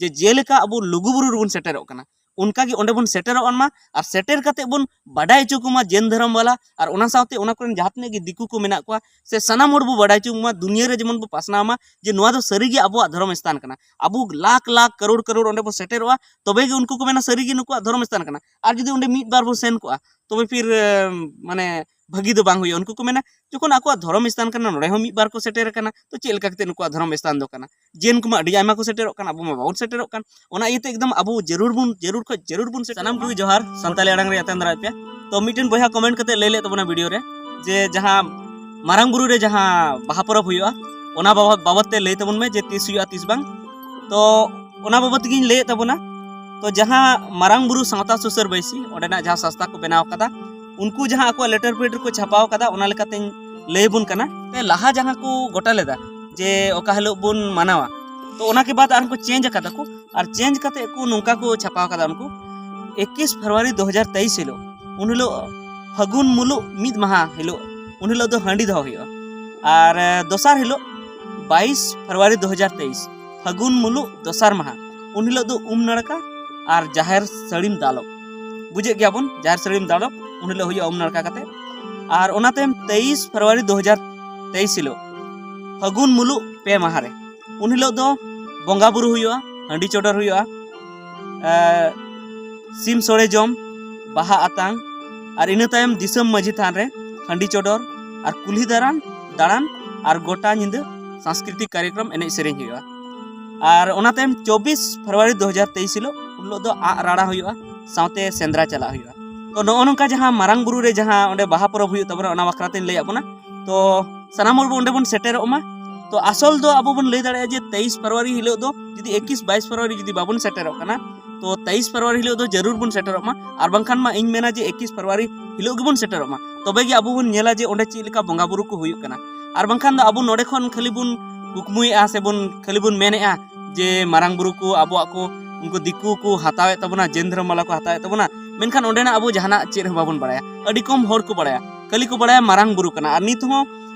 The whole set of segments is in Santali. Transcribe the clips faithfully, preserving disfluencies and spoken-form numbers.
ᱡᱮ ᱡᱮᱞᱮᱠᱟ ᱟᱵᱚ ᱞᱩᱜᱩᱵᱩᱨᱩ ᱨᱮᱵᱚᱱ ᱥᱮᱴᱮᱨᱚᱜ ᱠᱟᱱᱟ, ᱚᱱᱠᱟᱜᱮ ᱚᱸᱰᱮ ᱵᱚᱱ ᱥᱮᱴᱮᱨᱚᱜ ᱢᱟ ᱟᱨ ᱥᱮᱴᱮᱨ ᱠᱟᱛᱮ ᱵᱚᱱ ᱵᱟᱰᱟᱭ ᱦᱚᱪᱚ ᱠᱚᱢᱟ ᱡᱮᱱ ᱫᱷᱚᱨᱚᱢ ᱵᱟᱞᱟ ᱟᱨ ᱚᱱᱟ ᱥᱟᱶᱛᱮ ᱚᱱᱟ ᱠᱚᱨᱮᱱ ᱡᱟᱦᱟᱸ ᱛᱤᱱᱟᱹᱜ ᱜᱮ ᱫᱤᱠᱩ ᱠᱚ ᱢᱮᱱᱟᱜ ᱠᱚᱣᱟ ᱥᱮ ᱥᱟᱱᱟᱢ ᱦᱚᱲ ᱵᱚ ᱵᱟᱰᱟᱭ ᱦᱚᱪᱚ ᱠᱚᱢᱟ, ᱫᱩᱱᱤᱭᱟᱹ ᱨᱮ ᱡᱮᱢᱚᱱ ᱵᱚ ᱯᱟᱥᱱᱟᱣ ᱢᱟ ᱡᱮ ᱱᱚᱣᱟ ᱫᱚ ᱥᱟᱹᱨᱤᱜᱮ ᱟᱵᱚᱣᱟᱜ ᱫᱷᱚᱨᱚᱢ ᱥᱛᱷᱟᱱ ᱠᱟᱱᱟ᱾ ᱟᱵᱚ ᱞᱟᱠᱷ ᱞᱟᱠᱷ ᱠᱟᱨᱳᱲ ᱠᱟᱨᱳᱲ ᱚᱸᱰᱮ ᱵᱚ ᱥᱮᱴᱮᱨᱚᱜᱼᱟ, ᱛᱚᱵᱮ ᱜᱮ ᱩᱱᱠᱩ ᱠᱚ ᱢᱮᱱᱟ ᱥᱟᱹᱨᱤᱜᱮ ᱱᱩᱠᱩᱣᱟᱜ ᱫᱷᱚᱨᱚᱢ ᱥᱛᱷᱟᱱ ᱠᱟᱱᱟ᱾ ᱟᱨ ᱡᱩᱫᱤ ᱚᱸᱰᱮ ᱢᱤᱫ ᱵᱟᱨ ᱵᱚ ᱥᱮᱱ ᱠᱚᱜᱼᱟ, ᱛᱚᱵᱮ ᱯᱷᱤᱨ ᱮ, ᱢᱟᱱᱮ ᱵᱷᱟᱹᱜᱤ ᱫᱚ ᱵᱟᱝ ᱦᱩᱭᱩᱜᱼᱟ᱾ ᱩᱱᱠᱩ ᱠᱚ ᱢᱮᱱᱟ ᱡᱚᱠᱷᱚᱱ ᱟᱠᱚᱣᱟᱜ ᱫᱷᱚᱨᱚᱢ ᱥᱛᱷᱟᱱ ᱠᱟᱱᱟ, ᱱᱚᱰᱮ ᱦᱚᱸ ᱢᱤᱫ ᱵᱟᱨ ᱠᱚ ᱥᱮᱴᱮᱨ ᱟᱠᱟᱱᱟ, ᱛᱚ ᱪᱮᱫ ᱞᱮᱠᱟ ᱠᱟᱛᱮ ᱱᱩᱠᱩᱣᱟᱜ ᱫᱷᱚᱨᱚᱢ ᱥᱛᱷᱟᱱ ᱫᱚ ᱠᱟᱱᱟ? ᱡᱮᱱ ᱠᱚᱢᱟ ᱟᱹᱰᱤ ᱟᱭᱢᱟ ᱠᱚ ᱥᱮᱴᱮᱨᱚᱜ ᱠᱟᱱᱟ, ᱟᱵᱚ ᱢᱟ ᱵᱟᱵᱚᱱ ᱥᱮᱴᱮᱨᱚᱜ ᱠᱟᱱ᱾ ᱚᱱᱟ ᱤᱭᱟᱹᱛᱮ ᱮᱠᱫᱚᱢ ᱟᱵᱚ ᱡᱟᱹᱨᱩᱲ ᱵᱚᱱ, ᱡᱟᱹᱨᱩᱲ ᱠᱷᱚᱡ ᱡᱟᱹᱨᱩᱲ ᱵᱚᱱ ᱥᱮᱴᱮᱨᱚᱜ ᱥᱟᱱᱟᱢ ᱢᱟ᱾ ᱠᱚᱜᱮ ᱡᱚᱦᱟᱨ, ᱥᱟᱱᱛᱟᱲᱤ ᱟᱲᱟᱝ ᱨᱮ ᱟᱛᱮᱱ ᱫᱟᱨᱟᱭ ᱯᱮ᱾ ᱛᱚ ᱢᱤᱫᱴᱮᱱ ᱵᱚᱭᱦᱟ ᱠᱚᱢᱮᱱᱴ ᱠᱟᱛᱮ ᱞᱟᱹᱭ ᱞᱮᱫ ᱛᱟᱵᱚᱱᱟ ᱵᱷᱤᱰᱤᱭᱳ ᱨᱮ ᱡᱮ ᱡᱟᱦᱟᱸ ᱢᱟᱨᱟᱝ ᱵᱩᱨᱩ ᱨᱮ ᱡᱟᱦᱟᱸ ᱵᱟᱦᱟ ᱯᱚᱨᱚᱵᱽ ᱦᱩᱭᱩᱜᱼᱟ, ᱚᱱᱟ ᱵᱟᱵᱚ-, ᱵᱟᱵᱚᱛ ᱛᱮ ᱞᱟᱹᱭ ᱛᱟᱵᱚᱱ ᱢᱮ ᱡᱮ ᱛᱤᱥ ᱦᱩᱭᱩᱜᱼᱟ, ᱛᱤᱥ ᱵᱟᱝ᱾ ᱛᱚ ᱚᱱᱟ ᱵᱟᱵᱚᱛ ᱛᱮᱜᱤᱧ ᱞᱟᱹᱭᱮᱫ ᱛᱟᱵᱚᱱᱟ᱾ ᱛᱚ ᱡᱟᱦᱟᱸ ᱢᱟᱨᱟᱝ ᱵᱩᱨᱩ ᱥᱟᱶᱛᱟ ᱥᱩᱥᱟᱹᱨ ᱵᱟᱹᱭᱥᱤ, ᱚᱸᱰᱮᱱᱟᱜ ᱡᱟᱦᱟᱸ ᱥᱟᱥᱛᱟ ᱠᱚ ᱵᱮᱱᱟᱣ ᱠᱟᱫᱟ, ᱩᱱᱠᱩ ᱡᱟᱦᱟᱸ ᱟᱠᱚᱣᱟᱜ ᱞᱮᱴᱟᱨ ᱯᱮᱰ ᱨᱮᱠᱚ ᱪᱷᱟᱯᱟᱣ ᱠᱟᱫᱟ, ᱚᱱᱟ ᱞᱮᱠᱟᱛᱮᱧ ᱞᱟᱹᱭ ᱟᱵᱚᱱ ᱠᱟᱱᱟ᱾ ᱛᱮ ᱞᱟᱦᱟ ᱡᱟᱦᱟᱸ ᱠᱚ ᱜᱚᱴᱟ ᱞᱮᱫᱟ ᱡᱮ ᱚᱠᱟ ᱦᱤᱞᱳᱜ ᱵᱚᱱ ᱢᱟᱱᱟᱣᱟ, ᱛᱚ ᱚᱱᱟ ᱠᱮ ᱵᱟᱫ ᱟᱨᱦᱚᱸ ᱠᱚ ᱪᱮᱧᱡᱽ ᱟᱠᱟᱫᱟ ᱠᱚ᱾ ᱟᱨ ᱪᱮᱧᱡᱽ ᱠᱟᱛᱮ ᱠᱚ ᱱᱚᱝᱠᱟ ᱠᱚ ᱪᱷᱟᱯᱟᱣ ᱠᱟᱫᱟ ᱩᱱᱠᱩ, ᱮᱠᱤᱥ ᱯᱷᱮᱵᱽᱨᱩᱣᱟᱨᱤ ᱫᱩ ᱦᱟᱡᱟᱨ ᱛᱮᱭᱤᱥ ᱦᱤᱞᱳᱜ, ᱩᱱ ᱦᱤᱞᱳᱜ ᱯᱷᱟᱹᱜᱩᱱ ᱢᱩᱞᱩᱜ ᱢᱤᱫ ᱢᱟᱦᱟ ᱦᱤᱞᱳᱜ, ᱩᱱ ᱦᱤᱞᱳᱜ ᱫᱚ ᱦᱟᱺᱰᱤ ᱫᱚᱦᱚ ᱦᱩᱭᱩᱜᱼᱟ᱾ ᱟᱨ ᱮ, ᱫᱚᱥᱟᱨ ᱦᱤᱞᱳᱜ ᱵᱟᱭᱤᱥ ᱯᱷᱮᱵᱽᱨᱩᱣᱟᱨᱤ ᱫᱩ ᱦᱟᱡᱟᱨ ᱛᱮᱭᱤᱥ, ᱯᱷᱟᱹᱜᱩᱱ ᱢᱩᱞᱩᱜ ᱫᱚᱥᱟᱨ ᱢᱟᱦᱟ, ᱩᱱ ᱦᱤᱞᱳᱜ ᱫᱚ ᱩᱢ ᱱᱟᱲᱠᱟ ᱟᱨ ᱡᱟᱦᱮᱨ ᱥᱟᱹᱲᱤᱢ ᱫᱟᱞᱚᱵ᱾ ᱵᱩᱡᱮᱫ ᱜᱮᱭᱟᱵᱚᱱ ᱡᱟᱦᱮᱨ ᱥᱟᱹᱲᱤᱢ ᱫᱟᱞᱚᱵ, ᱩᱱ ᱦᱤᱞᱳᱜ ᱦᱩᱭᱩᱜᱼᱟ ᱩᱢ ᱱᱟᱲᱠᱟ ᱠᱟᱛᱮ᱾ ᱟᱨ ᱚᱱᱟ ᱛᱟᱭᱚᱢ ᱛᱮᱭᱤᱥ ᱯᱷᱮᱵᱽᱨᱩᱣᱟᱨᱤ ᱫᱩ ᱦᱟᱡᱟᱨ ᱛᱮᱭᱤᱥ ᱦᱤᱞᱳᱜ, ᱯᱷᱟᱹᱜᱩᱱ ᱢᱩᱞᱩᱜ ᱯᱮ ᱢᱟᱦᱟ ᱨᱮ, ᱩᱱ ᱦᱤᱞᱳᱜ ᱫᱚ ᱵᱚᱸᱜᱟ ᱵᱩᱨᱩ ᱦᱩᱭᱩᱜᱼᱟ, ᱦᱟᱺᱰᱤ ᱪᱚᱰᱚᱨ ᱦᱩᱭᱩᱜᱼᱟ, ᱮ, ᱥᱤᱢ ᱥᱳᱲᱮ ᱡᱚᱢ, ᱵᱟᱦᱟ ᱟᱛᱟᱝ, ᱟᱨ ᱤᱱᱟᱹ ᱛᱟᱭᱚᱢ ᱫᱤᱥᱚᱢ ᱢᱟᱹᱡᱷᱤ ᱛᱷᱟᱱ ᱨᱮ ᱦᱟᱺᱰᱤ ᱪᱚᱰᱚᱨ ᱟᱨ ᱠᱩᱞᱦᱤ ᱫᱟᱬᱟᱱ, ᱫᱟᱬᱟᱱ ᱟᱨ ᱜᱚᱴᱟ ᱧᱤᱫᱟᱹ ᱥᱟᱝᱥᱠᱨᱤᱛᱤᱠ ᱠᱟᱨᱭᱚᱠᱨᱚᱢ ᱮᱱᱮᱡ ᱥᱮᱨᱮᱧ ᱦᱩᱭᱩᱜᱼᱟ᱾ ᱟᱨ ᱚᱱᱟ ᱛᱟᱭᱚᱢ ᱪᱚᱵᱵᱤᱥ ᱯᱷᱮᱵᱽᱨᱩᱣᱟᱨᱤ ᱫᱩ ᱦᱟᱡᱟᱨ ᱛᱮᱭᱤᱥ ᱦᱤᱞᱳᱜ, ᱩᱱ ᱦᱤᱞᱳᱜ ᱫᱚ ᱟᱜ ᱨᱟᱲᱟ ᱦᱩᱭᱩᱜᱼᱟ, ᱥᱟᱶᱛᱮ ᱥᱮᱸᱫᱽᱨᱟ ᱪᱟᱞᱟᱜ ᱦᱩᱭᱩᱜᱼᱟ᱾ ᱛᱚ ᱱᱚᱜᱼᱚ ᱱᱚᱝᱠᱟ ᱡᱟᱦᱟᱸ ᱢᱟᱨᱟᱝ ᱵᱩᱨᱩ ᱨᱮ ᱡᱟᱦᱟᱸ ᱚᱸᱰᱮ ᱵᱟᱦᱟ ᱯᱚᱨᱚᱵᱽ ᱦᱩᱭᱩᱜ ᱛᱟᱵᱚᱱᱟ, ᱚᱱᱟ ᱵᱟᱠᱷᱨᱟ ᱛᱮᱧ ᱞᱟᱹᱭᱟᱫ ᱵᱚᱱᱟ᱾ ᱛᱚ ᱥᱟᱱᱟᱢ ᱦᱚᱲ ᱵᱚ ᱚᱸᱰᱮ ᱵᱚᱱ ᱥᱮᱴᱮᱨᱚᱜ ᱢᱟ᱾ ᱛᱚ ᱟᱥᱚᱞ ᱫᱚ ᱟᱵᱚ ᱵᱚᱱ ᱞᱟᱹᱭ ᱫᱟᱲᱮᱭᱟᱜᱼᱟ ᱡᱮ ᱛᱮᱭᱤᱥ ᱯᱷᱮᱵᱽᱨᱩᱣᱟᱨᱤ ᱦᱤᱞᱳᱜ ᱫᱚ ᱡᱩᱫᱤ ᱮᱠᱤᱥ ᱵᱟᱭᱤᱥ ᱯᱷᱮᱵᱽᱨᱩᱣᱟᱨᱤ ᱡᱩᱫᱤ ᱵᱟᱵᱚᱱ ᱥᱮᱴᱮᱨᱚᱜ ᱠᱟᱱᱟ, ᱛᱚ ᱛᱮᱭᱤᱥ ᱯᱷᱮᱵᱽᱨᱩᱣᱟᱨᱤ ᱦᱤᱞᱳᱜ ᱫᱚ ᱡᱟᱹᱨᱩᱲ ᱵᱚᱱ ᱥᱮᱴᱮᱨᱚᱜ ᱢᱟ᱾ ᱟᱨ ᱵᱟᱝᱠᱷᱟᱱ ᱢᱟ ᱤᱧ ᱢᱮᱱᱟ ᱡᱮ ᱮᱠᱤᱥ ᱯᱷᱮᱵᱽᱨᱩᱣᱟᱨᱤ ᱦᱤᱞᱳᱜ ᱜᱮᱵᱚᱱ ᱥᱮᱴᱮᱨᱚᱜ ᱢᱟ, ᱛᱚᱵᱮ ᱜᱮ ᱟᱵᱚ ᱵᱚᱱ ᱧᱮᱞᱟ ᱡᱮ ᱚᱸᱰᱮ ᱪᱮᱫ ᱞᱮᱠᱟ ᱵᱚᱸᱜᱟ ᱵᱩᱨᱩ ᱠᱚ ᱦᱩᱭᱩᱜ ᱠᱟᱱᱟ᱾ ᱟᱨ ᱵᱟᱝᱠᱷᱟᱱ ᱫᱚ ᱟᱵᱚ ᱱᱚᱰᱮ ᱠᱷᱚᱱ ᱠᱷᱟᱹᱞᱤ ᱵᱚᱱ ᱠᱩᱠᱢᱩᱭᱮᱫᱼᱟ ᱥᱮ ᱵᱚᱱ ᱠᱷᱟᱹᱞᱤ ᱵᱚᱱ ᱢᱮᱱᱮᱫᱼᱟ ᱡᱮ ᱢᱟᱨᱟᱝ ᱵᱩᱨᱩ ᱠᱚ ᱟᱵᱚᱣᱟᱜ ᱠᱚ, ᱩᱱᱠᱩ ᱫᱤᱠᱩ ᱠᱚ ᱦᱟᱛᱟᱣᱮᱫ ᱛᱟᱵᱚᱱᱟ, ᱡᱮᱱ ᱫᱷᱚᱨᱚᱢ ᱵᱟᱞᱟ ᱠᱚ ᱦᱟᱛᱟᱣᱮᱫ ᱛᱟᱵᱚᱱᱟ, ᱢᱮᱱᱠᱷᱟᱱ ᱚᱸᱰᱮᱱᱟᱜ ᱟᱵᱚ ᱡᱟᱦᱟᱱᱟᱜ ᱪᱮᱫ ᱦᱚᱸ ᱵᱟᱵᱚᱱ ᱵᱟᱲᱟᱭᱟ᱾ ᱟᱹᱰᱤ ᱠᱚᱢ ᱦᱚᱲ ᱠᱚ ᱵᱟᱲᱟᱭᱟ, ᱠᱷᱟᱹᱞᱤ ᱠᱚ ᱵᱟᱲᱟᱭᱟ ᱢᱟᱨᱟᱝ ᱵᱩᱨᱩ ᱠᱟᱱᱟ, ᱟᱨ ᱱᱤᱛ ᱦᱚᱸ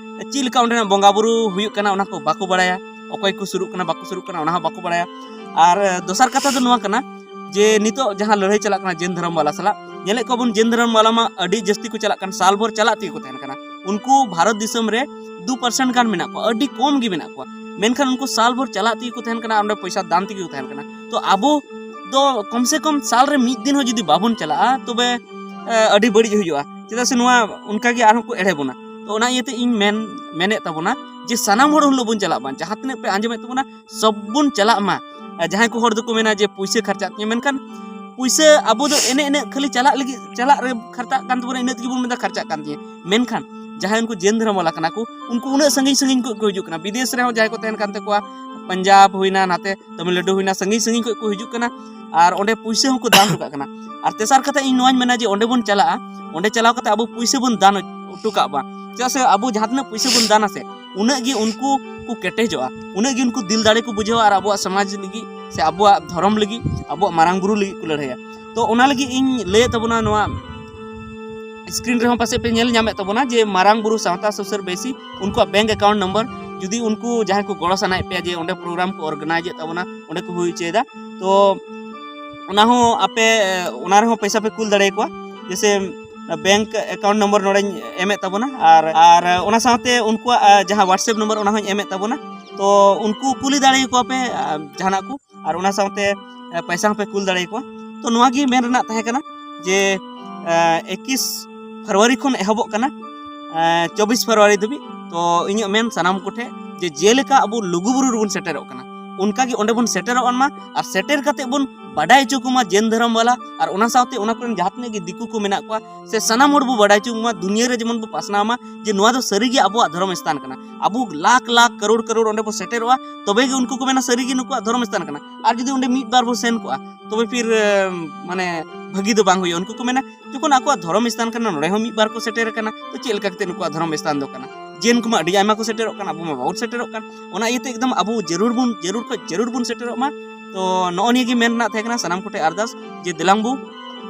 ᱪᱮᱫ ᱞᱮᱠᱟ ᱚᱸᱰᱮᱱᱟᱜ ᱵᱚᱸᱜᱟ ᱵᱩᱨᱩ ᱦᱩᱭᱩᱜ ᱠᱟᱱᱟ ᱚᱱᱟ ᱠᱚ ᱵᱟᱠᱚ ᱵᱟᱲᱟᱭᱟ, ᱚᱠᱚᱭ ᱠᱚ ᱥᱩᱨᱩᱜ ᱠᱟᱱᱟ ᱵᱟᱠᱚ ᱥᱩᱨᱩᱜ ᱠᱟᱱᱟ ᱚᱱᱟ ᱦᱚᱸ ᱵᱟᱠᱚ ᱵᱟᱲᱟᱭᱟ᱾ ᱟᱨ ᱫᱚᱥᱟᱨ ᱠᱟᱛᱷᱟ ᱫᱚ ᱱᱚᱣᱟ ᱠᱟᱱᱟ ᱡᱮ ᱱᱤᱛᱚᱜ ᱡᱟᱦᱟᱸ ᱞᱟᱹᱲᱦᱟᱹᱭ ᱪᱟᱞᱟᱜ ᱠᱟᱱᱟ ᱡᱮᱱ ᱫᱷᱚᱨᱚᱢ ᱵᱟᱞᱟ ᱥᱟᱞᱟᱜ, ᱧᱮᱞᱮᱫ ᱠᱚᱣᱟ ᱵᱚᱱ ᱡᱮᱱ ᱫᱷᱚᱨᱚᱢ ᱵᱟᱞᱟ ᱢᱟ ᱟᱹᱰᱤ ᱡᱟᱹᱥᱛᱤ ᱠᱚ ᱪᱟᱞᱟᱜ ᱠᱟᱱ, ᱥᱟᱞ ᱵᱷᱳᱨ ᱪᱟᱞᱟᱜ ᱛᱮᱜᱮ ᱠᱚ ᱛᱟᱦᱮᱱ ᱠᱟᱱᱟ᱾ ᱩᱱᱠᱩ ᱵᱷᱟᱨᱚᱛ ᱫᱤᱥᱚᱢ ᱨᱮ ᱫᱩ ᱯᱟᱨᱥᱮᱱᱴ ᱜᱟᱱ ᱢᱮᱱᱟᱜ ᱠᱚᱣᱟ, ᱟᱹᱰᱤ ᱠᱚᱢ ᱜᱮ ᱢᱮᱱᱟᱜ ᱠᱚᱣᱟ᱾ ᱢᱮᱱᱠᱷᱟᱱ ᱩᱱᱠᱩ ᱥᱟᱞ ᱵᱷᱳᱨ ᱪᱟᱞᱟᱜ ᱛᱮᱜᱮ ᱠᱚ ᱛᱟᱦᱮᱱ ᱠᱟᱱᱟ ᱟᱨ ᱚᱸᱰᱮ ᱯᱚᱭᱥᱟ ᱫᱟᱱ ᱛᱮᱜᱮ ᱠᱚ ᱛᱟᱦᱮᱱ ᱠᱟᱱᱟ᱾ ᱛᱚ ᱟᱵᱚ ᱫᱚ ᱠᱚᱢ ᱥᱮ ᱠᱚᱢ ᱥᱟᱞ ᱨᱮ ᱢᱤᱫ ᱫᱤᱱ ᱦᱚᱸ ᱡᱩᱫᱤ ᱵᱟᱵᱚᱱ ᱪᱟᱞᱟᱜᱼᱟ, ᱛᱚᱵᱮ ᱮ, ᱟᱹᱰᱤ ᱵᱟᱹᱲᱤᱡ ᱦᱩᱭᱩᱜᱼᱟ᱾ ᱪᱮᱫᱟᱜ ᱥᱮ ᱱᱚᱣᱟ ᱚᱱᱠᱟᱜᱮ ᱟᱨᱦᱚᱸ ᱠᱚ ᱮᱲᱮ ᱵᱚᱱᱟ᱾ ᱛᱚ ᱚᱱᱟ ᱤᱭᱟᱹᱛᱮ ᱤᱧ ᱢᱮᱱ ᱢᱮᱱᱮᱫ ᱛᱟᱵᱚᱱᱟ ᱡᱮ ᱥᱟᱱᱟᱢ ᱦᱚᱲ ᱩᱱ ᱦᱤᱞᱳᱜ ᱵᱚᱱ ᱪᱟᱞᱟᱜ ᱢᱟ, ᱡᱟᱦᱟᱸ ᱛᱤᱱᱟᱹᱜ ᱯᱮ ᱟᱸᱡᱚᱢᱮᱫ ᱛᱟᱵᱚᱱᱟ ᱥᱚᱵ ᱵᱚᱱ ᱪᱟᱞᱟᱜ ᱢᱟ᱾ ᱮ, ᱡᱟᱦᱟᱸᱭ ᱠᱚ ᱦᱚᱲ ᱫᱚᱠᱚ ᱢᱮᱱᱟ ᱡᱮ ᱯᱩᱭᱥᱟᱹ ᱠᱷᱟᱨᱪᱟᱜ ᱛᱤᱧᱟᱹ, ᱢᱮᱱᱠᱷᱟᱱ ᱯᱩᱭᱥᱟᱹ ᱟᱵᱚ ᱫᱚ ᱮᱱᱮ ᱮᱱᱮ ᱠᱷᱟᱹᱞᱤ ᱪᱟᱞᱟᱜ ᱞᱟᱹᱜᱤᱫ, ᱪᱟᱞᱟᱜ ᱨᱮ ᱠᱷᱟᱨᱪᱟᱜ ᱠᱟᱱ ᱛᱟᱵᱚᱱᱟ, ᱤᱱᱟᱹᱜ ᱛᱮᱜᱮ ᱵᱚᱱ ᱢᱮᱱᱫᱟ ᱠᱷᱟᱨᱪᱟᱜ ᱠᱟᱱ ᱛᱤᱧᱟᱹ᱾ ᱢᱮᱱᱠᱷᱟᱱ ᱡᱟᱦᱟᱸᱭ ᱩᱱᱠᱩ ᱡᱮᱱ ᱫᱷᱚᱨᱚᱢ ᱵᱟᱞᱟ ᱠᱟᱱᱟ ᱠᱚ, ᱩᱱᱠᱩ ᱩᱱᱟᱹᱜ ᱥᱟᱺᱜᱤᱧ ᱥᱟᱺᱜᱤᱧ ᱠᱷᱚᱱ ᱠᱚ ᱦᱤᱡᱩᱜ ᱠᱟᱱᱟ, ᱵᱤᱫᱮᱥ ᱨᱮᱦᱚᱸ ᱡᱟᱦᱟᱸᱭ ᱠᱚ ᱛᱟᱦᱮᱱ ᱠᱟᱱ ᱛᱟᱠᱚᱣᱟ, ᱯᱟᱧᱡᱟᱵᱽ ᱦᱩᱭᱱᱟ, ᱱᱟᱛᱮ ᱛᱟᱢᱤᱞᱱᱟᱰᱩ ᱦᱩᱭᱱᱟ, ᱥᱟᱺᱜᱤᱧ ᱥᱟᱺᱜᱤᱧ ᱠᱷᱚᱱ ᱠᱚ ᱦᱤᱡᱩᱜ ᱠᱟᱱᱟ ᱟᱨ ᱚᱸᱰᱮ ᱯᱩᱭᱥᱟᱹ ᱦᱚᱸᱠᱚ ᱫᱟᱱ ᱦᱚᱴᱚ ᱠᱟᱜ ᱠᱟᱱᱟ᱾ ᱟᱨ ᱛᱮᱥᱟᱨ ᱠᱟᱛᱷᱟ ᱤᱧ ᱱᱚᱣᱟᱧ ᱢᱮᱱᱟ ᱡᱮ ᱚᱸᱰᱮ ᱵᱚᱱ ᱪᱟᱞᱟᱜᱼᱟ, ᱚᱸᱰᱮ ᱪᱟᱞᱟᱣ ᱠᱟᱛᱮ ᱟᱵᱚ ᱯᱩᱭᱥᱟᱹ ᱵᱚᱱ ᱫᱟᱱ ᱦᱚᱴᱚ ᱠᱟᱜ ᱢᱟ᱾ ᱪᱮᱫᱟᱜ ᱥᱮ ᱟᱵᱚ ᱡᱟᱦᱟᱸ ᱛᱤᱱᱟᱹᱜ ᱯᱩᱭᱥᱟᱹ ᱵᱚᱱ ᱫᱟᱱᱟ ᱥᱮ, ᱩᱱᱟᱹᱜ ᱜᱮ ᱩᱱᱠᱩ ᱠᱚ ᱠᱮᱴᱮᱡᱚᱜᱼᱟ, ᱩᱱᱟᱹᱜ ᱜᱮ ᱩᱱᱠᱩ ᱫᱤᱞ ᱫᱟᱲᱮ ᱠᱚ ᱵᱩᱡᱷᱟᱹᱣᱟ ᱟᱨ ᱟᱵᱚᱣᱟᱜ ᱥᱚᱢᱟᱡᱽ ᱞᱟᱹᱜᱤᱫ ᱥᱮ ᱟᱵᱚᱣᱟᱜ ᱫᱷᱚᱨᱚᱢ ᱞᱟᱹᱜᱤᱫ, ᱟᱵᱚᱣᱟᱜ ᱢᱟᱨᱟᱝ ᱵᱩᱨᱩ ᱞᱟᱹᱜᱤᱫ ᱠᱚ ᱞᱟᱹᱲᱦᱟᱹᱭᱟ᱾ ᱛᱚ ᱚᱱᱟ ᱞᱟᱹᱜᱤᱫ ᱤᱧ ᱞᱟᱹᱭᱮᱫ ᱛᱟᱵᱚᱱᱟ, ᱱᱚᱣᱟ ᱥᱠᱨᱤᱱ ᱨᱮᱦᱚᱸ ᱯᱟᱥᱮᱡ ᱯᱮ ᱧᱮᱞ ᱧᱟᱢᱮᱫ ᱛᱟᱵᱚᱱᱟ ᱡᱮ ᱢᱟᱨᱟᱝ ᱵᱩᱨᱩ ᱥᱟᱶᱛᱟ ᱥᱩᱥᱟᱹᱨ ᱵᱮᱥᱤ, ᱩᱱᱠᱩᱣᱟᱜ ᱵᱮᱝᱠ ᱮᱠᱟᱣᱩᱱᱴ ᱱᱚᱢᱵᱚᱨ, ᱡᱩᱫᱤ ᱩᱱᱠᱩ ᱡᱟᱦᱟᱸᱭ ᱠᱚ ᱜᱚᱲᱚ ᱥᱟᱱᱟᱭᱮᱫ ᱯᱮᱭᱟ ᱡᱮ ᱚᱸᱰᱮ ᱯᱨᱳᱜᱨᱟᱢ ᱠᱚ ᱚᱨᱜᱟᱱᱟᱭᱤᱡᱽ ᱮᱫ ᱛᱟᱵᱚᱱᱟ, ᱚᱸᱰᱮ ᱠᱚ ᱦᱩᱭ ᱦᱚᱪᱚᱭᱮᱫᱟ, ᱛᱚ ᱚᱱᱟ ᱦᱚᱸ ᱟᱯᱮ, ᱚᱱᱟ ᱨᱮᱦᱚᱸ ᱯᱚᱭᱥᱟ ᱯᱮ ᱠᱩᱞ ᱫᱟᱲᱮᱭᱟᱠᱚᱣᱟ᱾ ᱡᱮᱭᱥᱮ ᱵᱮᱝᱠ ᱮᱠᱟᱣᱩᱱᱴ ᱱᱚᱢᱵᱚᱨ ᱱᱚᱰᱮᱧ ᱮᱢᱮᱫ ᱛᱟᱵᱚᱱᱟ, ᱟᱨ ᱟᱨ ᱚᱱᱟ ᱥᱟᱶᱛᱮ ᱩᱱᱠᱩᱣᱟᱜ ᱡᱟᱦᱟᱸ ᱣᱟᱴᱥᱮᱯ ᱱᱚᱢᱵᱚᱨ ᱚᱱᱟ ᱦᱚᱸᱧ ᱮᱢᱮᱫ ᱛᱟᱵᱚᱱᱟ᱾ ᱛᱚ ᱩᱱᱠᱩ ᱠᱩᱞᱤ ᱫᱟᱲᱮᱭᱟᱠᱚᱣᱟ ᱯᱮ ᱡᱟᱦᱟᱱᱟᱜ ᱠᱚ, ᱟᱨ ᱚᱱᱟ ᱥᱟᱶᱛᱮ ᱯᱚᱭᱥᱟ ᱦᱚᱸᱯᱮ ᱠᱩᱞ ᱫᱟᱲᱮᱭᱟᱠᱚᱣᱟ᱾ ᱛᱚ ᱱᱚᱣᱟ ᱜᱮ ᱢᱮᱱ ᱨᱮᱱᱟᱜ ᱛᱟᱦᱮᱸ ᱠᱟᱱᱟ ᱡᱮ ᱮᱠᱤᱥ ᱯᱷᱮᱵᱽᱨᱩᱣᱟᱨᱤ ᱠᱷᱚᱱ ᱮᱦᱚᱵᱚᱜ ᱠᱟᱱᱟ ᱪᱚᱵᱵᱤᱥ ᱯᱷᱮᱵᱽᱨᱩᱣᱟᱨᱤ ᱫᱷᱟᱹᱵᱤᱡ᱾ ᱛᱚ ᱤᱧᱟᱹᱜ ᱢᱮᱱ ᱥᱟᱱᱟᱢ ᱠᱚᱴᱷᱮᱱ ᱡᱮ ᱡᱮᱞᱮᱠᱟ ᱟᱵᱚ ᱞᱩᱜᱩᱵᱩᱨᱩ ᱨᱮᱵᱚᱱ ᱥᱮᱴᱮᱨᱚᱜ ᱠᱟᱱᱟ, ᱚᱱᱠᱟᱜᱮ ᱚᱸᱰᱮ ᱵᱚᱱ ᱥᱮᱴᱮᱨᱚᱜ ᱢᱟ ᱟᱨ ᱥᱮᱴᱮᱨ ᱠᱟᱛᱮ ᱵᱚᱱ ᱵᱟᱰᱟᱭ ᱦᱚᱪᱚ ᱠᱚᱢᱟ ᱡᱮᱱ ᱫᱷᱚᱨᱚᱢ ᱵᱟᱞᱟ ᱟᱨ ᱚᱱᱟ ᱥᱟᱶᱛᱮ ᱚᱱᱟ ᱠᱚᱨᱮᱱ ᱡᱟᱦᱟᱸ ᱛᱤᱱᱟᱹᱜ ᱜᱮ ᱫᱤᱠᱩ ᱠᱚ ᱢᱮᱱᱟᱜ ᱠᱚᱣᱟ, ᱥᱮ ᱥᱟᱱᱟᱢ ᱦᱚᱲ ᱵᱚ ᱵᱟᱰᱟᱭ ᱦᱚᱪᱚ ᱠᱚᱢᱟ, ᱫᱩᱱᱤᱭᱟᱹ ᱨᱮ ᱡᱮᱢᱚᱱ ᱵᱚ ᱯᱟᱥᱱᱟᱣ ᱢᱟ ᱡᱮ ᱱᱚᱣᱟ ᱫᱚ ᱥᱟᱹᱨᱤᱜᱮ ᱟᱵᱚᱣᱟᱜ ᱫᱷᱚᱨᱚᱢ ᱥᱛᱷᱟᱱ ᱠᱟᱱᱟ᱾ ᱟᱵᱚ ᱞᱟᱠᱷ ᱞᱟᱠᱷ ᱠᱟᱨᱳᱲ ᱠᱟᱨᱳᱲ ᱚᱸᱰᱮ ᱵᱚ ᱥᱮᱴᱮᱨᱚᱜᱼᱟ, ᱛᱚᱵᱮ ᱜᱮ ᱩᱱᱠᱩ ᱠᱚ ᱢᱮᱱᱟ ᱥᱟᱹᱨᱤᱜᱮ ᱱᱩᱠᱩᱣᱟᱜ ᱫᱷᱚᱨᱚᱢ ᱥᱛᱷᱟᱱ ᱠᱟᱱᱟ᱾ ᱟᱨ ᱡᱩᱫᱤ ᱚᱸᱰᱮ ᱢᱤᱫ ᱵᱟᱨ ᱵᱚ ᱥᱮᱱ ᱠᱚᱜᱼᱟ, ᱛᱚᱵᱮ ᱯᱷᱤᱨ ᱢᱟᱱᱮ ᱵᱷᱟᱹᱜᱤ ᱫᱚ ᱵᱟᱝ ᱦᱩᱭᱩᱜᱼᱟ᱾ ᱩᱱᱠᱩ ᱠᱚ ᱢᱮᱱᱟ ᱡᱚᱠᱷᱚᱱ ᱟᱠᱚᱣᱟᱜ ᱫᱷᱚᱨᱚᱢ ᱥᱛᱷᱟᱱ ᱠᱟᱱᱟ, ᱱᱚᱰᱮ ᱦᱚᱸ ᱢᱤᱫ ᱵᱟᱨ ᱠᱚ ᱥᱮᱴᱮᱨ ᱟᱠᱟᱱᱟ, ᱛᱚ ᱪᱮᱫ ᱞᱮᱠᱟ ᱠᱟᱛᱮ ᱱᱩᱠᱩᱣᱟᱜ ᱫᱷᱚᱨᱚᱢ ᱥᱛᱷᱟᱱ ᱫᱚ ᱠᱟᱱᱟ? ᱡᱮᱱ ᱠᱚᱢᱟ ᱟᱹᱰᱤ ᱟᱭᱢᱟ ᱠᱚ ᱥᱮᱴᱮᱨᱚᱜ ᱠᱟᱱ, ᱟᱵᱚ ᱢᱟ ᱵᱟᱵᱚᱱ ᱥᱮᱴᱮᱨᱚᱜ ᱠᱟᱱ᱾ ᱚᱱᱟ ᱤᱭᱟᱹᱛᱮ ᱮᱠᱫᱚᱢ ᱟᱵᱚ ᱡᱟᱹᱨᱩᱲ ᱵᱚᱱ, ᱡᱟᱹᱨᱩᱲ ᱠᱷᱚᱡ ᱡᱟᱹᱨᱩᱲ ᱵᱚᱱ ᱥᱮᱴᱮᱨᱚᱜ ᱢᱟ᱾ ᱛᱚ ᱱᱚᱜᱼᱚ ᱱᱤᱭᱟᱹ ᱜᱮ ᱢᱮᱱ ᱨᱮᱱᱟᱜ ᱛᱟᱦᱮᱸ ᱠᱟᱱᱟ ᱥᱟᱱᱟᱢ ᱠᱚᱴᱷᱮᱱ ᱟᱨᱫᱟᱥ ᱡᱮ ᱫᱮᱞᱟᱝ ᱵᱚ,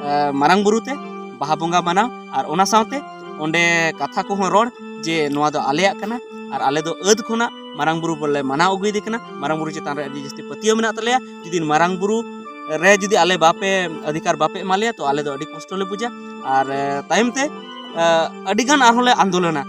ᱮ, ᱢᱟᱨᱟᱝ ᱵᱩᱨᱩ ᱛᱮ ᱵᱟᱦᱟ ᱵᱚᱸᱜᱟ ᱢᱟᱱᱟᱣ, ᱟᱨ ᱚᱱᱟ ᱥᱟᱶᱛᱮ ᱚᱸᱰᱮ ᱠᱟᱛᱷᱟ ᱠᱚᱦᱚᱸ ᱨᱚᱲ ᱡᱮ ᱱᱚᱣᱟ ᱫᱚ ᱟᱞᱮᱭᱟᱜ ᱠᱟᱱᱟ ᱟᱨ ᱟᱞᱮ ᱫᱚ ᱟᱹᱫ ᱠᱷᱚᱱᱟᱜ ᱢᱟᱨᱟᱝ ᱵᱩᱨᱩ ᱵᱚᱞᱮ ᱢᱟᱱᱟᱣ ᱟᱹᱜᱩᱭᱮᱫᱮ ᱠᱟᱱᱟ᱾ ᱢᱟᱨᱟᱝ ᱵᱩᱨᱩ ᱪᱮᱛᱟᱱ ᱨᱮ ᱟᱹᱰᱤ ᱡᱟᱹᱥᱛᱤ ᱯᱟᱹᱛᱭᱟᱹᱣ ᱢᱮᱱᱟᱜ ᱛᱟᱞᱮᱭᱟ᱾ ᱡᱩᱫᱤ ᱢᱟᱨᱟᱝ ᱵᱩᱨᱩ ᱨᱮ ᱡᱩᱫᱤ ᱟᱞᱮ ᱵᱟᱯᱮ ᱚᱫᱷᱤᱠᱟᱨ ᱵᱟᱯᱮ ᱮᱢᱟ ᱞᱮᱭᱟ, ᱛᱚ ᱟᱞᱮ ᱫᱚ ᱟᱹᱰᱤ ᱠᱚᱥᱴᱚ ᱞᱮ ᱵᱩᱡᱟ᱾ ᱟᱨ ᱮ, ᱛᱟᱭᱚᱢ ᱛᱮ ᱮ, ᱟᱹᱰᱤ ᱜᱟᱱ ᱟᱨᱦᱚᱸ ᱞᱮ ᱟᱱᱫᱳᱞᱚᱱᱟ᱾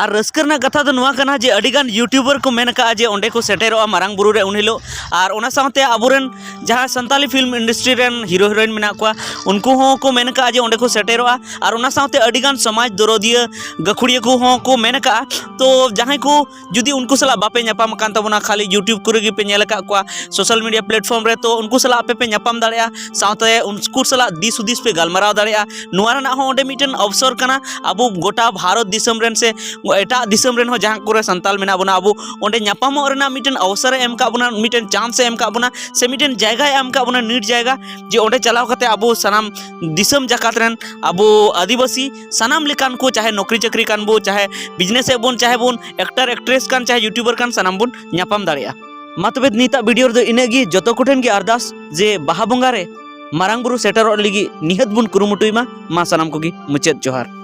ᱟᱨ ᱨᱟᱹᱥᱠᱟᱹ ᱨᱮᱱᱟᱜ ᱠᱟᱛᱷᱟ ᱫᱚ ᱱᱚᱣᱟ ᱠᱟᱱᱟ ᱡᱮ ᱟᱹᱰᱤ ᱜᱟᱱ YouTuber ᱠᱚ ᱢᱮᱱ ᱟᱠᱟᱫᱼᱟ ᱡᱮ ᱚᱸᱰᱮ ᱠᱚ ᱥᱮᱴᱮᱨᱚᱜᱼᱟ ᱢᱟᱨᱟᱝ ᱵᱩᱨᱩ ᱨᱮ ᱩᱱ ᱦᱤᱞᱳᱜ᱾ ᱟᱨ ᱚᱱᱟ ᱥᱟᱶᱛᱮ ᱟᱵᱚᱨᱮᱱ ᱡᱟᱦᱟᱸ ᱥᱟᱱᱛᱟᱞᱤ film industry ᱨᱮᱱ hero heroine ᱢᱮᱱᱟᱜ ᱠᱚᱣᱟ, ᱩᱱᱠᱩ ᱦᱚᱸ ᱠᱚ ᱢᱮᱱ ᱟᱠᱟᱫᱼᱟ ᱡᱮ ᱚᱸᱰᱮ ᱠᱚ ᱥᱮᱴᱮᱨᱚᱜᱼᱟ᱾ ᱟᱨ ᱚᱱᱟ ᱥᱟᱶᱛᱮ ᱟᱹᱰᱤ ᱜᱟᱱ ᱥᱚᱢᱟᱡᱽ ᱫᱚᱨᱚᱫᱤᱭᱟᱹ ᱜᱟᱹᱠᱷᱩᱲᱤᱭᱟᱹ ᱠᱚᱦᱚᱸ ᱠᱚ ᱢᱮᱱ ᱟᱠᱟᱫᱼᱟ᱾ ᱛᱚ ᱡᱟᱦᱟᱸᱭ ᱠᱚ ᱡᱩᱫᱤ ᱩᱱᱠᱩ ᱥᱟᱞᱟᱜ ᱵᱟᱯᱮ ᱧᱟᱯᱟᱢ ᱟᱠᱟᱱ ᱛᱟᱵᱚᱱᱟ, ᱠᱷᱟᱹᱞᱤ YouTube ᱠᱚᱨᱮ ᱜᱮᱯᱮ ᱧᱮᱞ ᱟᱠᱟᱫ ᱠᱚᱣᱟ, social media platform ᱨᱮ, ᱛᱚ ᱩᱱᱠᱩ ᱥᱟᱞᱟᱜ ᱟᱯᱮ ᱯᱮ ᱧᱟᱯᱟᱢ ᱫᱟᱲᱮᱭᱟᱜᱼᱟ, ᱥᱟᱶᱛᱮ ᱩᱱᱠᱩ ᱥᱟᱞᱟᱜ ᱫᱤᱥ ᱦᱩᱫᱤᱥ ᱯᱮ ᱜᱟᱞᱢᱟᱨᱟᱣ ᱫᱟᱲᱮᱭᱟᱜᱼᱟ᱾ ᱱᱚᱣᱟ ᱨᱮᱱᱟᱜ ᱦᱚᱸ ᱚᱸᱰᱮ ᱢᱤᱫᱴᱮᱱ ᱚᱯᱥᱚᱨ ᱠᱟᱱᱟ᱾ ᱟᱵᱚ ᱜᱚᱴᱟ ᱵᱷᱟᱨᱚᱛ ᱫᱤᱥᱚᱢ ᱨᱮᱱ ᱥᱮ ᱮᱴᱟᱜ ᱫᱤᱥᱚᱢ ᱨᱮᱱ ᱦᱚᱸ ᱡᱟᱦᱟᱸ ᱠᱚᱨᱮ ᱥᱟᱱᱛᱟᱞ ᱢᱮᱱᱟᱜ ᱵᱚᱱᱟ, ᱟᱵᱚ ᱚᱸᱰᱮ ᱧᱟᱯᱟᱢᱚᱜ ᱨᱮᱱᱟᱜ ᱢᱤᱫᱴᱮᱱ ᱚᱣᱥᱚᱨ ᱮ ᱮᱢ ᱟᱠᱟᱫ ᱵᱚᱱᱟ, ᱢᱤᱫᱴᱮᱱ chance ᱮ ᱮᱢ ᱟᱠᱟᱫ ᱵᱚᱱᱟ, ᱥᱮ ᱢᱤᱫᱴᱮᱱ ᱡᱟᱭᱜᱟᱭ ᱮᱢ ᱟᱠᱟᱫ ᱵᱚᱱᱟ, ᱱᱤᱴ ᱡᱟᱭᱜᱟ, ᱡᱮ ᱚᱸᱰᱮ ᱪᱟᱞᱟᱣ ᱠᱟᱛᱮ ᱟᱵᱚ ᱥᱟᱱᱟᱢ ᱫᱤᱥᱚᱢ ᱡᱟᱠᱟᱛ ᱨᱮᱱ ᱟᱵᱚ ᱟᱹᱫᱤᱵᱟᱹᱥᱤ ᱥᱟᱱᱟᱢ ᱞᱮᱠᱟᱱ ᱠᱚ, ᱪᱟᱦᱮ ᱱᱚᱠᱨᱤ ᱪᱟᱹᱠᱨᱤ ᱠᱟᱱ ᱵᱚ, ᱪᱟᱦᱮ business ᱮᱫ ᱵᱚᱱ, ᱪᱟᱦᱮ ᱵᱚᱱ actor actress ᱠᱟᱱ, ᱪᱟᱦᱮ YouTuber ᱠᱟᱱ, ᱥᱟᱱᱟᱢ ᱵᱚᱱ ᱧᱟᱯᱟᱢ ᱫᱟᱲᱮᱭᱟᱜᱼᱟ᱾ ᱢᱟ ᱛᱚᱵᱮ ᱱᱤᱛᱟᱜ video ᱨᱮᱫᱚ ᱤᱱᱟᱹᱜ ᱜᱮ᱾ ᱡᱚᱛᱚ ᱠᱚᱴᱷᱮᱱ ᱜᱮ ᱟᱨᱫᱟᱥ ᱡᱮ ᱵᱟᱦᱟ ᱵᱚᱸᱜᱟ ᱨᱮ ᱢᱟᱨᱟᱝ ᱵᱩᱨᱩ ᱥᱮᱴᱮᱨᱚᱜ ᱞᱟᱹᱜᱤᱫ ᱱᱤᱦᱟᱹᱛ ᱵᱚᱱ ᱠᱩᱨᱩᱢᱩᱴᱩᱭ ᱢᱟ᱾ ᱢᱟ ᱥᱟᱱᱟᱢ ᱠᱚᱜᱮ ᱢᱩᱪᱟᱹᱫ ᱡᱚᱦᱟᱨ᱾